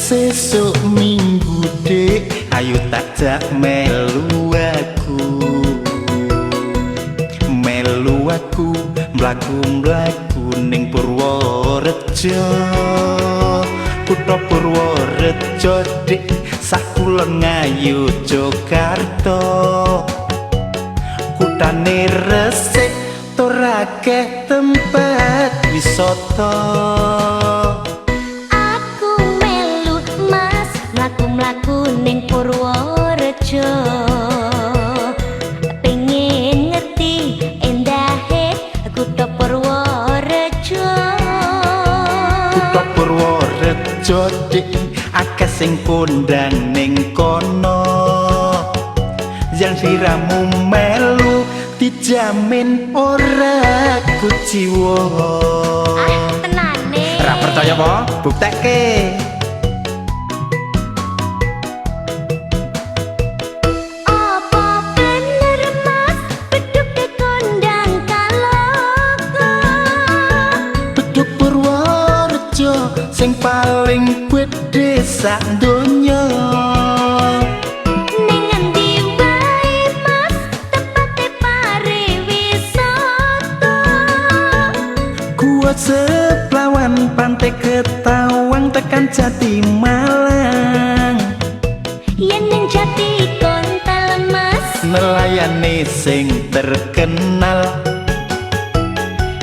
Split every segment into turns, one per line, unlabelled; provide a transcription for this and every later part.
Sesuk Minggu Dik, ayo tak jak melu aku. Melu aku mlaku-mlaku ning Purworejo. Kutha Purworejo Dik, sakulon ngayu Jakarta. Kutane resik tur akeh tempat wisata.
Aku melu Mas mlaku-mlaku ning Purworejo. Pengen ngerti endahe kutha Purworejo.
Kutha Purworejo Dik, akeh sing kondang ning kono. Yen siramu melu dijamin ora kuciwa.
Ah, tenane.
Ra percaya apa? Buktekke.
Apa bener Mas bedhuke kondang kaloka?
Bedhug Purworejo sing paling gedhe sak donya.
Ning endi wae Mas tempate pariwisata?
Gua Seplawan, Pantai Ketawang, tekan Jati Malang.
Yen ning Jati Kontal Mas,
Nelayane sing terkenal.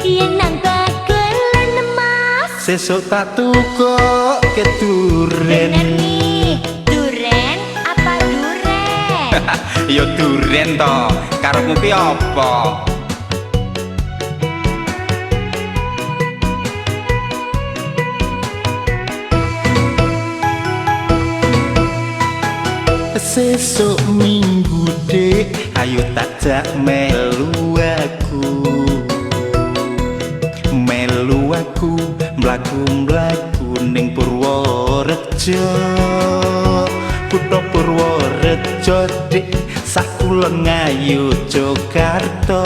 Yen nang Bagelen Mas.
Sesuk tak tukokke duren.
Bener nih, duren apa duren?
Ya duren to, karepmu ki apa? Sesuk Minggu Dik, ayo tak jak melu aku. Melu aku mlaku-mlaku ning Purworejo. Kutha Purworejo Dik, sakulon ngayu Jakarta.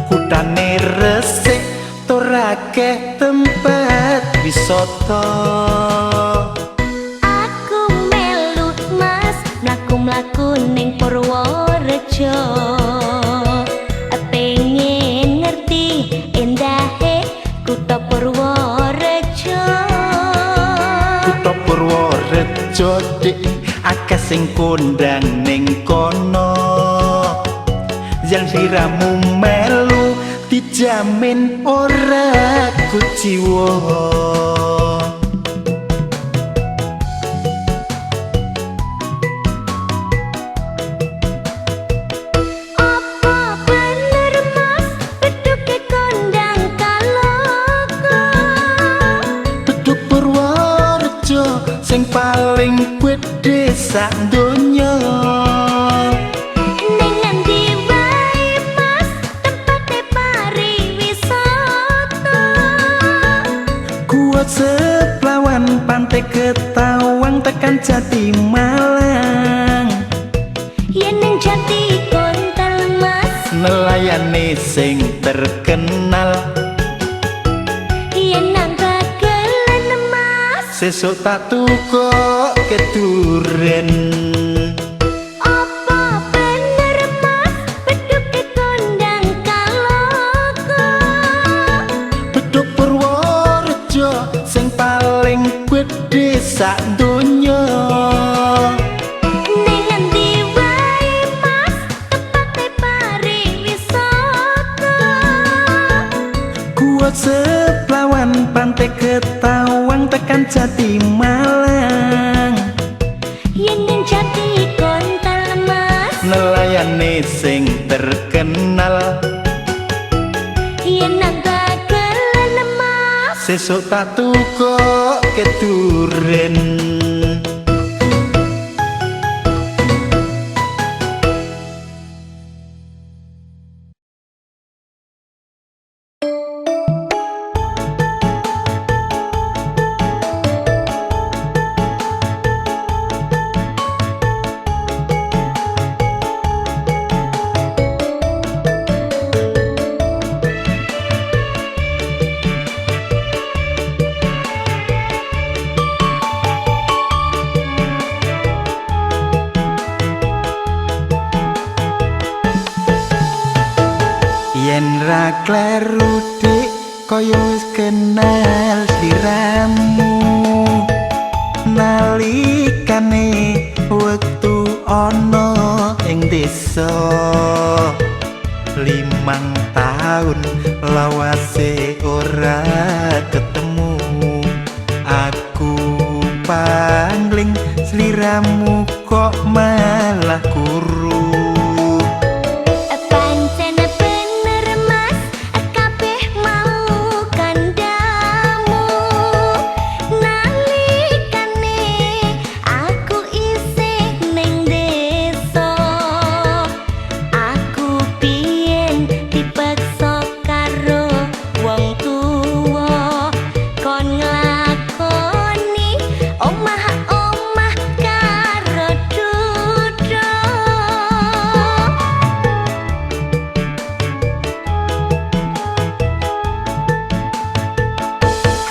Kutane resik tur akeh tempat wisata.
Aku melu Mas mlaku-mlaku ning Purworejo. Pengen ngerti endahe kutha Purworejo.
Kutha Purworejo Dik, akeh sing kondang ning kono. Yen siramu melu dijamin ora kuciwa.
Apa bener Mas bedhuke kondang kaloka?
Bedhug Purworejo sing paling gedhe sak donya.
Ning endi wae Mas tempate pariwisata?
Gua Seplawan, Pantai Ketawang, tekan Jati Malang.
Yen ning Jati Kontal Mas,
Nelayane sing terkenal.
Yen nang Bagelen Mas.
Sesuk tak tukokke duren.
Apa bener Mas bedhuke kondang kaloka?
Bedhug Purworejo sing paling gedhe sak donya.
Ning endi wae Mas tempate pariwisata?
Gua Seplawan, Pantai Ketawang, tekan Jati Malang.
Yen ning Jati Kontal Mas,
Nelayane sing terkenal.
Yen nang Bagelen Mas.
Sesuk tak tukokke duren. ra kleru dik kaya wis kenal sliramu nalikane wektu ana ing desa 5 taun lawase ora ketemu aku pangling sliramu kok malah kuru.
Pancen bener mas, kabeh mau kandhamu nalikane aku isih ning desa. Aku biyen dipeksa karo wong tuwa kon nglakoni omah-omah karo duda.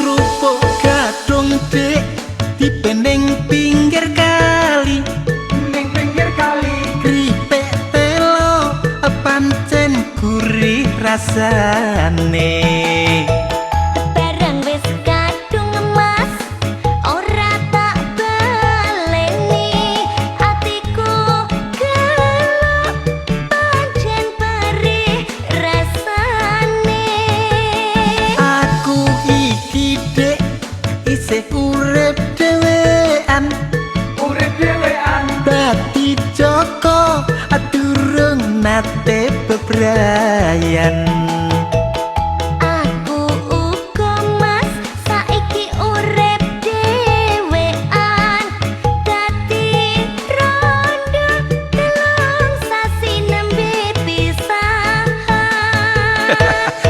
Kerupuk gadung dik dipening pinggir kali,
ning pinggir kali,
kripik telo pancen gurih rasane.
Barang wis kadung mas, ora tak baleni, atiku gelo pancen perih rasane.
Aku iki dik isih urip dhewean,
urip dhewean,
dadi Joko durung nate bebrayan.
Aku uga mas saiki urip dhewean, dadi rondo 3 sasi nembe pisahan.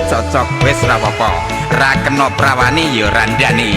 Cocok wis ra apa-apa, ra kena prawani ya randani.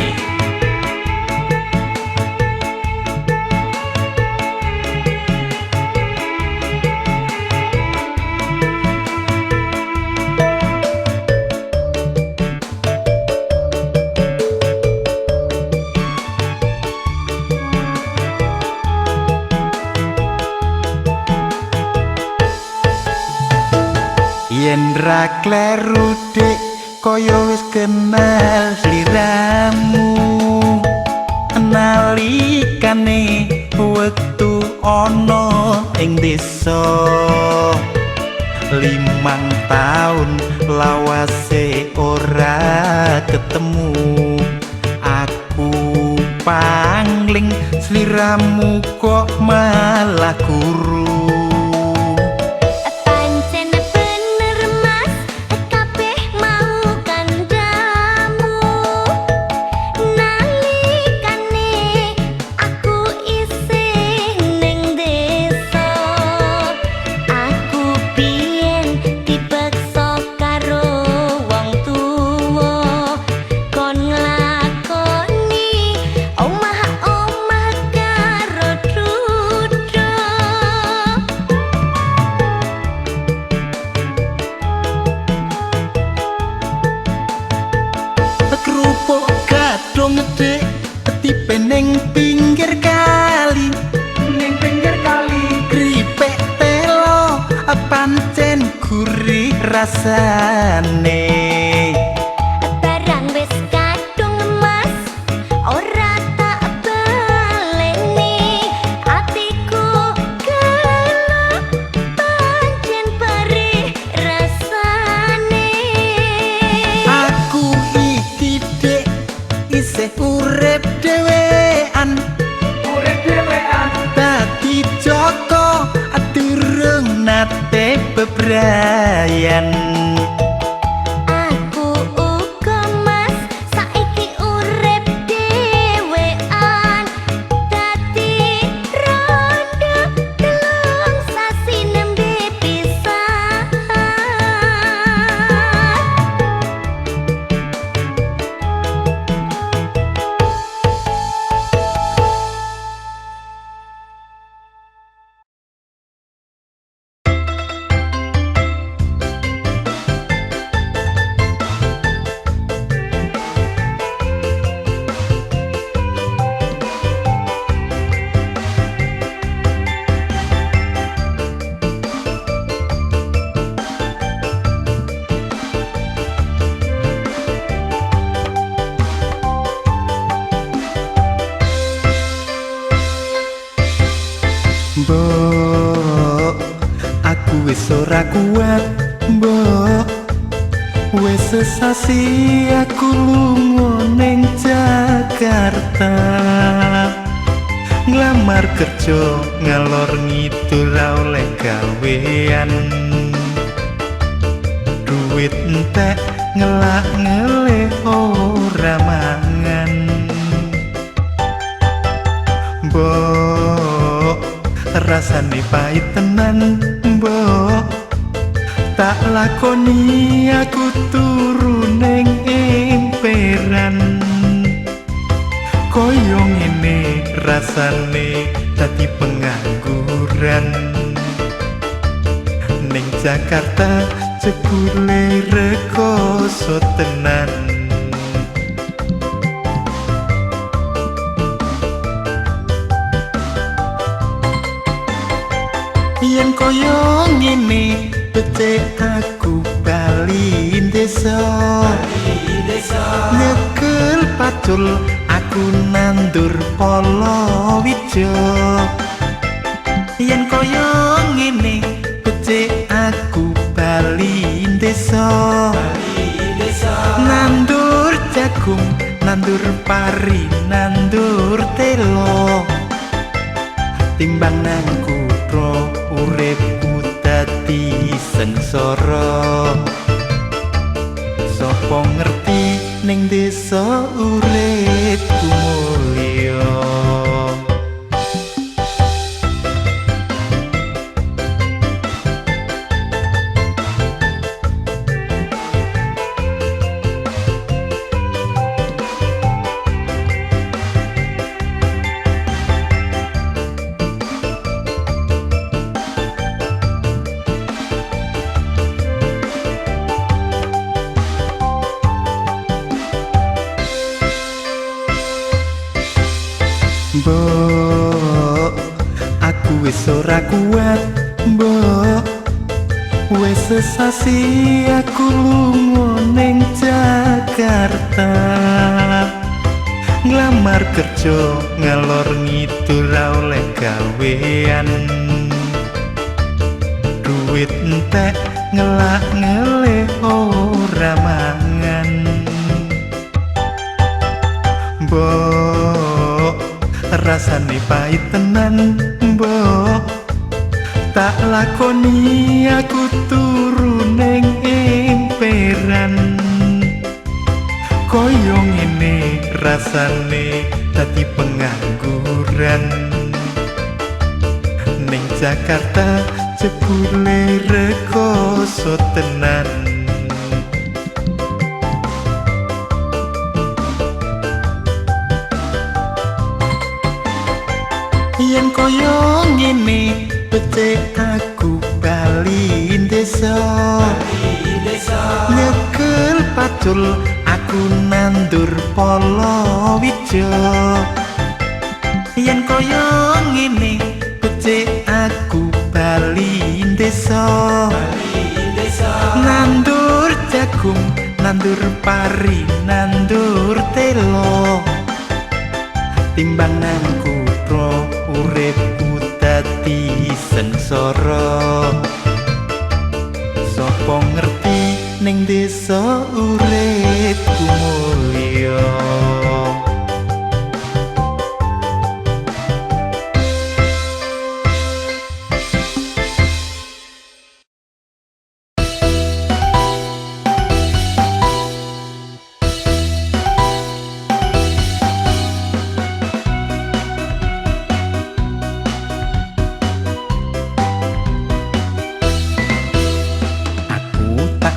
Yen ra kleru dik kaya wis kenal sliramu nalikane wektu ana ing desa 5 taun lawase ora ketemu aku pangling sliramu kok malah kuru.
Pancen bener mas, kabeh mau kandhamu nalikane aku isih ning desa. Aku biyen dipeksa karo wong tuwa kon nglakoni omah-omah karo duda.
Kerupuk gadung dik dipening pinggir kali,
ning pinggir kali,
kripik telo pancen gurih rasane.
Barang wis kadung mas, ora tak baleni, atiku gelo pancen perih rasane.
Aku iki dik isih urip dhewean,
urip dhewean,
dadi Joko durung nate bebrayan.
Aku
wis ora kuat, mbok. Wis sesasi aku lunga ning Jakarta, nglamar kerja ngalor ngidul ra oleh gawean. Duit entek ngelak ngelih ora mangan. Mbok, rasane pahit tenan, mbok. Tak lakoni aku turu ning emperan. Koyo ngene rasane dadi pengangguran. Ning Jakarta jebule rekoso tenan. Yen koyo ngene becik aku bali desa, nyekel pacul aku nandur palawija. Yen koyo ngene becik aku bali desa, nandur jagung, nandur pari, nandur telo. Timbang nang kutha uripku dadi sengsara. Sopo ngerti ning desa uripku mulya. Mbok, aku wis ora kuat, mbok. Wis sesasi aku lunga ning Jakarta, nglamar kerja ngalor ngidul ra oleh gawean. Duit entek ngelak ngelih ora mangan. Mbok, rasane pahit tenan, mbok. Tak lakoni aku turu ning emperan. Koyo ngene rasane dadi pengangguran. Ning Jakarta jebule rekoso tenan. Yen koyo ngene becik aku bali desa, nyekel pacul aku nandur palawija. Yen koyo ngene becik aku bali desa, nandur jagung, nandur pari, nandur telo. Timbang nang kutha uripku dadi sengsara. Sopo ngerti ning desa uripku mulya.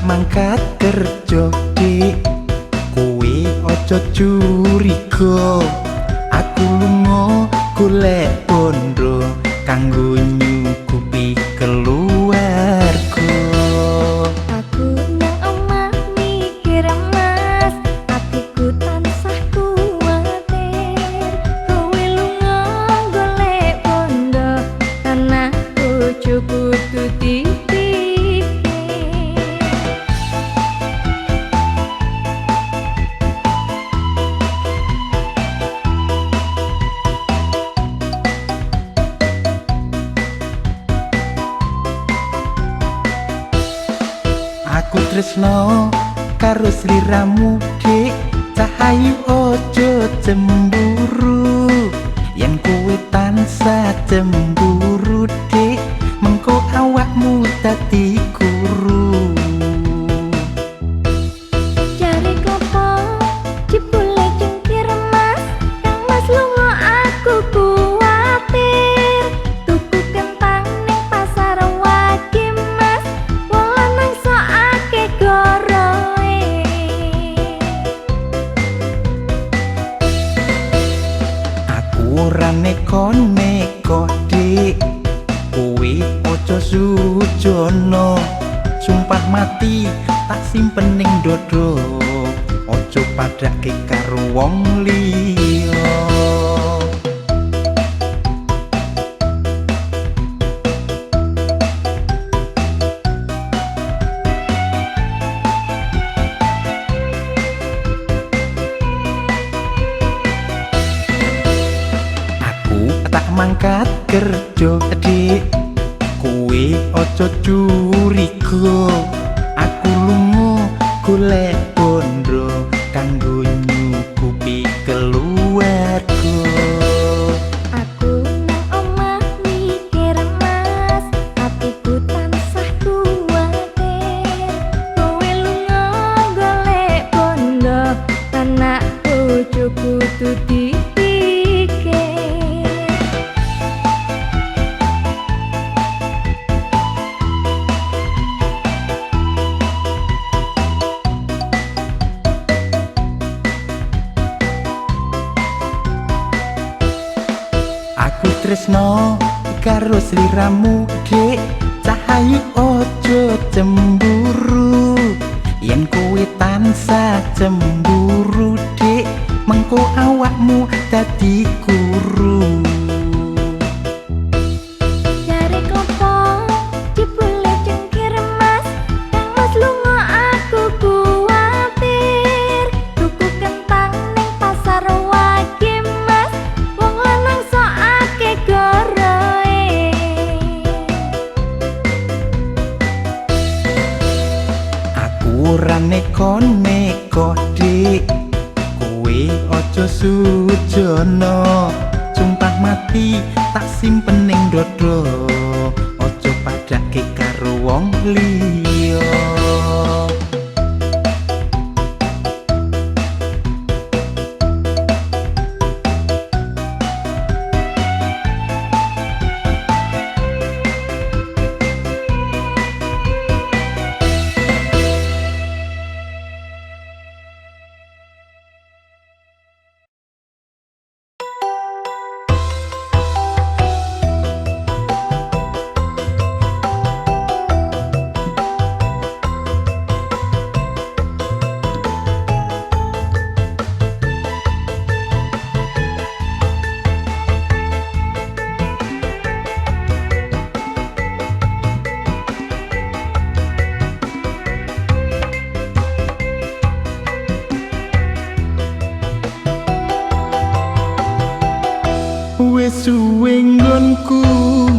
Mangkat kerja dik, kowe aja curiga. Aku lunga golek bondo kanggo nyukupi keluarga.
Aku nang omah mikir mas, atiku tansah kuwatir. Kowe lunga golek bondo, tanah bojo kudu dipikir.
karo sliramu Dik, Cahayu ojo cemburu. Yen kowe tansah cemburu Dik, mengko awakmu dadi kuru.
Jare klopo jebule cengkir Mas, Kang Mas lunga aku kuwatir. Tuku kentang ning pasar wage Mas, wong lanang sok akeh goroe.
Aku ora neko-neko Dik, kowe aja sujono. Sumpah mati tak simpen ning dodo, aja padhake karo wong liya. Aku tak mangkat kerja Dik, kowe aja curiga. Aku lunga golek bondo kanggo nyukupi keluarga.
Aku nang omah mikir Mas, atiku tansah kuwatir. Kowe lunga golek bondo, anak bojo kudu dipikir.
Aku tresno karo sliramu Dik, Cahayu ojo cemburu. Yen kowe tansah cemburu Dik, mengko awakmu dadi kuru.
Jare klopo jebule cengkir Mas, Kang Mas lunga aku kuwatir. Tuku kentang ning pasar wage Mas, wong lanang sok akeh goroe.
Aku ora neko-neko Dik, kowe aja sujono. Sumpah mati tak simpen ning dodo, aja padhake karo wong liya. Wis suwe nggonku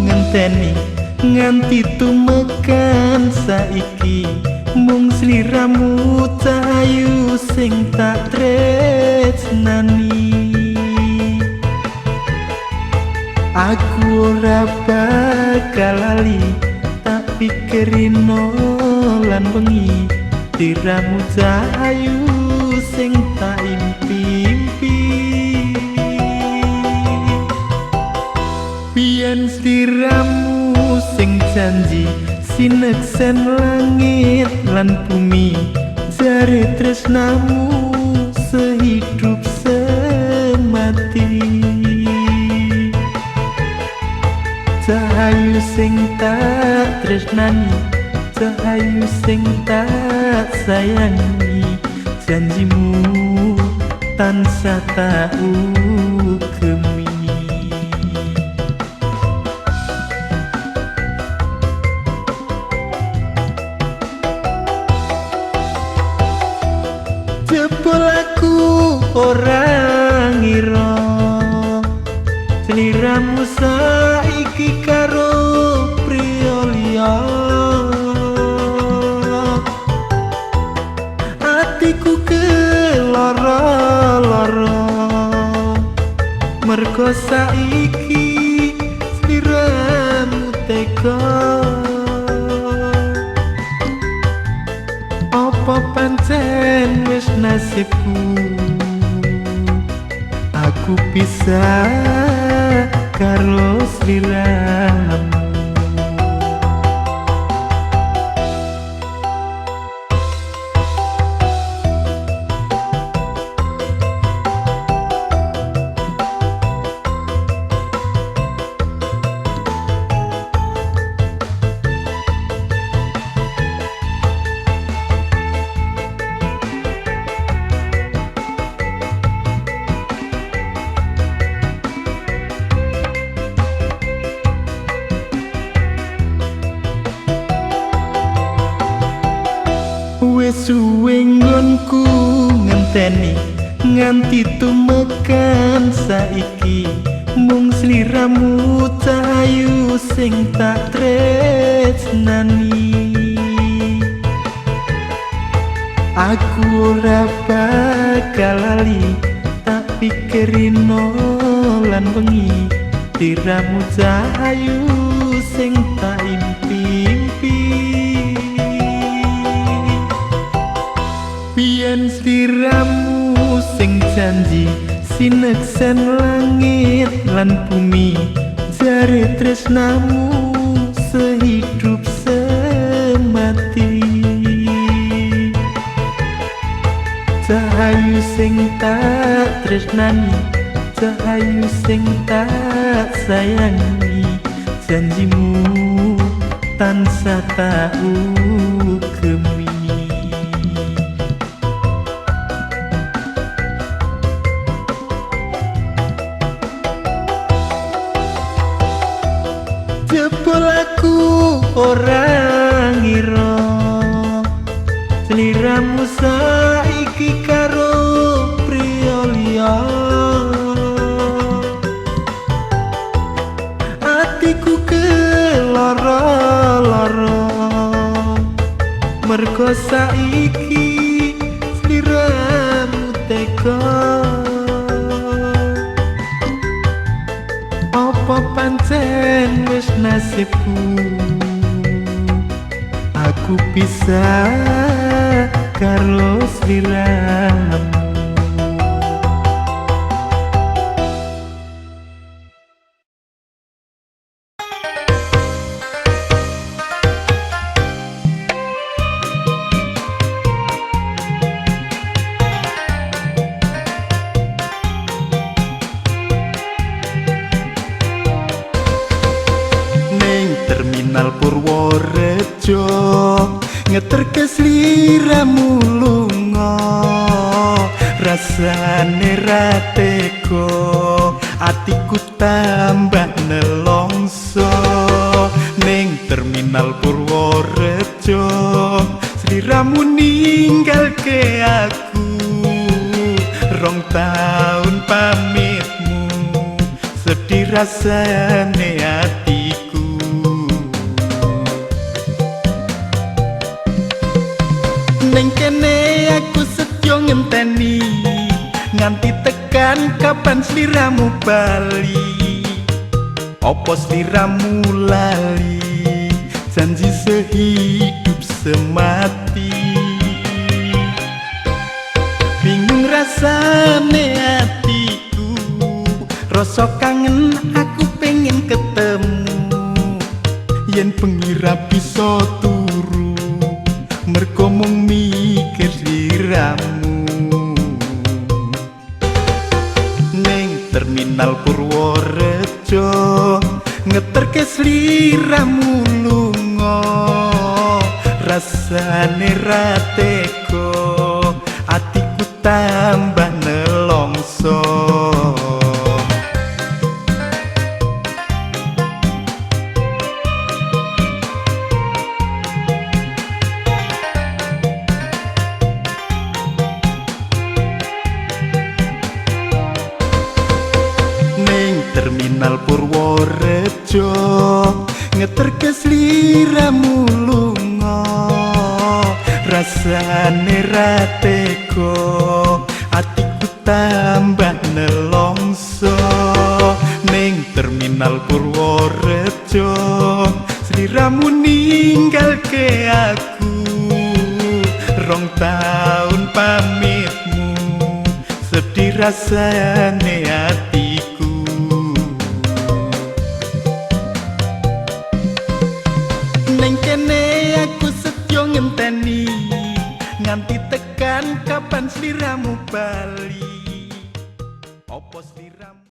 ngenteni nganti tumekan saiki, mung sliramu Cahayu sing tak tresnani. Aku ora bakal lali, tak pikirino lan wengi, diramu Cahayu sing tak impi-impi. Biyen sliramu sing janji sineksen langit lan bumi, jare tresnamu sehidup semati. Cahayu sing tak tresnani, Cahayu sing tak sayangi, janjimu tansah tak ugemi. Jebul aku ora ngira sliramu saiki karo priya liya. keloro-loro mergo saiki sliramu tega. Apa pancen wis nasibku aku pisah karo sliramu. Wis suwe nggonku ngenteni nganti tumekan saiki mung sliramu cahayu sing tak tresnani. Aku ora bakal lali tak pikirino lan wengi sliramu cahayu sing tak impi-impi. Biyen sliramu sing janji sineksen langit lan bumi jare tresnamu sehidup semati. Cahayu sing tak tresnani, cahayu sing tak sayangi, janjimu tansah tak ugemi. Jebul aku ora ngira sliramu saiki karo priya liya. Atiku keloro-loro mergo saiki sliramu tega. Apa pancen wis nasibku aku pisah karo sliramu. Terminal Purworejo ngeterke sliramu lunga rasane ra tega atiku tambah nelongso. Ning Terminal Purworejo sliramu ninggalke aku 2 tahun pamitmu sedih rasane atiku. Ning kene aku setyo ngenteni nganti tekan kapan sliramu bali. Opo sliramu lali janji sehidup semati. Bingung rasane atiku rasa kangen aku pengen ketemu. Yen bengi ra bisa turu mergo mung mikir sliramu. Ning Terminal Purworejo ngeterke sliramu lunga rasane ra tega atiku tambah nelongso. Terminal Purworejo ngeterke sliramu lunga rasane ra tega tambah nelongso ning terminal Purworejo. Sliramu ninggalke aku, 2 tahun pamitmu, sedih rasane atiku. Neng kene aku setyo ngenteni nganti tekan kapan sliramu bali. Opo sliramu